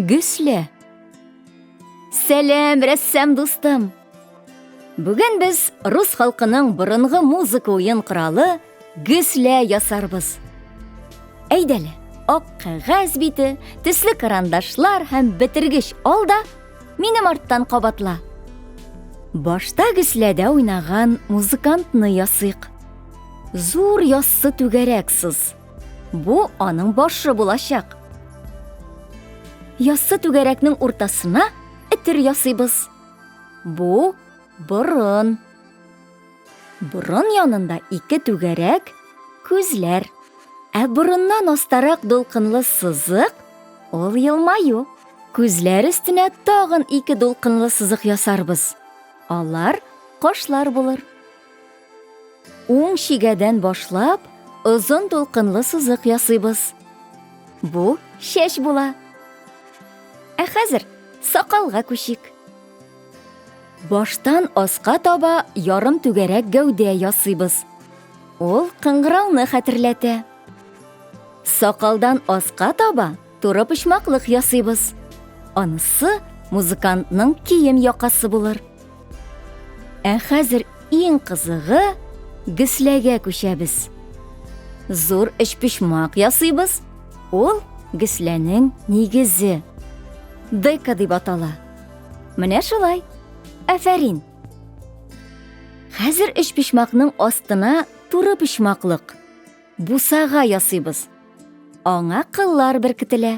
Гөслә. Сәлам, рәссам дустым! Бүген без рус халкының борынгы музыка уен коралы гөслә ясарбыз. Әйдәле, ак кәгазь бите, төсле карандашлар һәм бетергеч ал да, минем арттан кабатла. Башта гөсләдә уйнаган музыкантны ясыйк. Зур яссы түгәрәк сыз. Бу аның башы булачак. Яссы түгәрәкнең уртасына этер ясыйбыз. Бу борын. Борын янында ике түгәрәк күзләр. Ә борыннан астарак дулкынлы сызык, ул елмаю. Күзләр өстенә тагын ике дулкынлы сызык ясарбыз. Алар кашлар булыр. Уң чигәдән башлап, озын дулкынлы сызык ясыйбыз. Бу чәч була. Ә хәзер сакалга күчик. Баштан аска таба ярым түгәрәк гәүдә ясыйбыз. Ул кыңгырауны хәтерләтә. Сакалдан аска таба туры почмаклык ясыйбыз. Анысы музыкантның кием якасы булыр. Ә хәзер иң кызыгы гөсләгә күчәбез. Зур өчпочмак ясыйбыз. Ул гөсләнең нигезе. Дека дип атала. Менә шулай. Афәрин. Хәзер өчпочмакның астына туры почмаклык бусага ясыйбыз. Аңа кыллар беркетелә.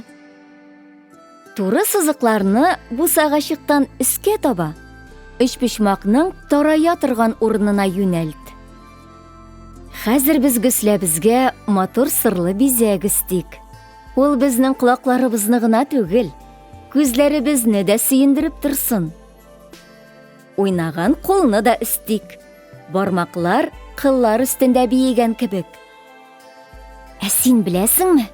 Туры сызыкларны бусагачыктан өскә таба, өчпочмакның тарая торган урынына юнәлт. Хәзер без гөсләбезгә матур сырлы бизәк өстик. Ул безнең колакларыбызны гына түгел, күзләребезне дә сөендереп торсын. Уйнаган кулны да өстик. Бармаклар кыллар өстендә биегән кебек. Ә син беләсеңме?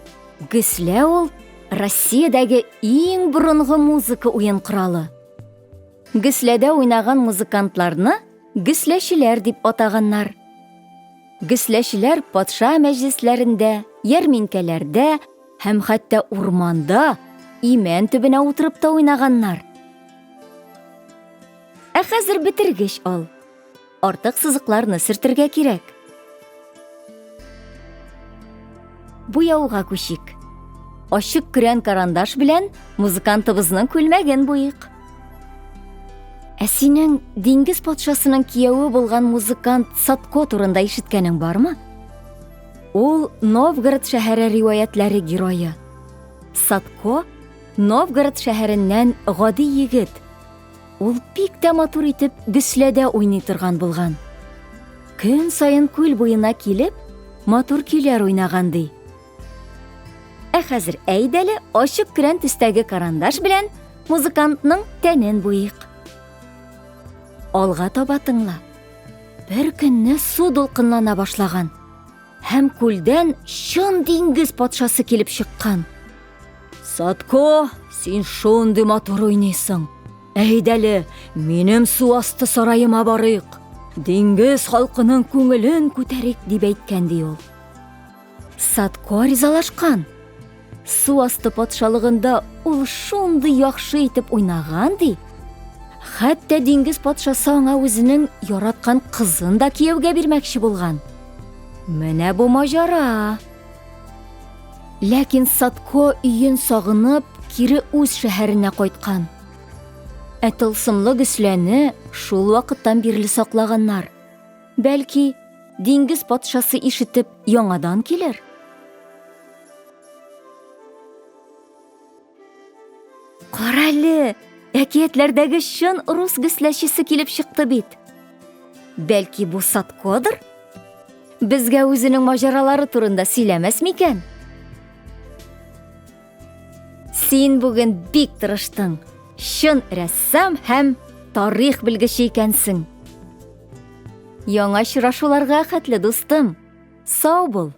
Гөслә ул Россиядәге иң борынгы музыка уен коралы. Гөсләдә уйнаган музыкантларны гөсләчеләр дип атаганнар. Гөсләчеләр патша мәҗлесләрендә, ярминкәләрдә һәм хәтта урманда имән төбенә утырып та уйнаганнар. Ә хәзер бетергеч ал. Артык сызыкларны сөртергә кирәк. Буяуга күчик. Ачык көрән карандаш белән музыкантыбызның күлмәген буйыйк. Ә синең диңгез патшасының кияве булган музыкант Садко турында ишеткәнең бармы? Ул Новгород шәһәре риваятләре герое. Садко Новгород шәһәреннән гади егет. Ул бик тә матур итеп гөсләдә уйный торган булган. Көн саен күл буена килеп, матур көйләр уйнаган ди. Ә хәзер әйдәле ачык көрән төстәге карандаш белән музыкантның тәнен буйыйк. Алга таба тыңла. Бер көнне су дулкынлана башлаган. Һәм күлдән чын диңгез патшасы килеп чыккан. Садко, син шундый матур уйныйсың. Әйдәле, минем су асты сараема барыйк. Диңгез халкының күңелен күтәрик, дип әйткән ди ул. Садко ризалашкан. Су асты патшалыгында ул шундый яхшы итеп уйнаган ди. Хәтта диңгез патшасы аңа үзенең яраткан кызын да кияүгә бирмәкче булган. Менә бу маҗара. Ләкин Садко өен сагынып, кире үз шәһәренә кайткан. Ә тылсымлы гөсләне шул вакыттан бирле саклаганнар. Бәлки, диңгез патшасы ишетеп, яңадан килер? Карале, әкиятләрдәге чын рус гөсләчесе килеп чыкты бит. Бәлки бу Садкодыр? Безгә үзенең маҗаралары турында сөйләмәс микән? Син бүген бик тырыштың. Чын рәссам һәм тарих белгече икәнсең. Яңа очрашуларга хәтле, дустым. Сау бул.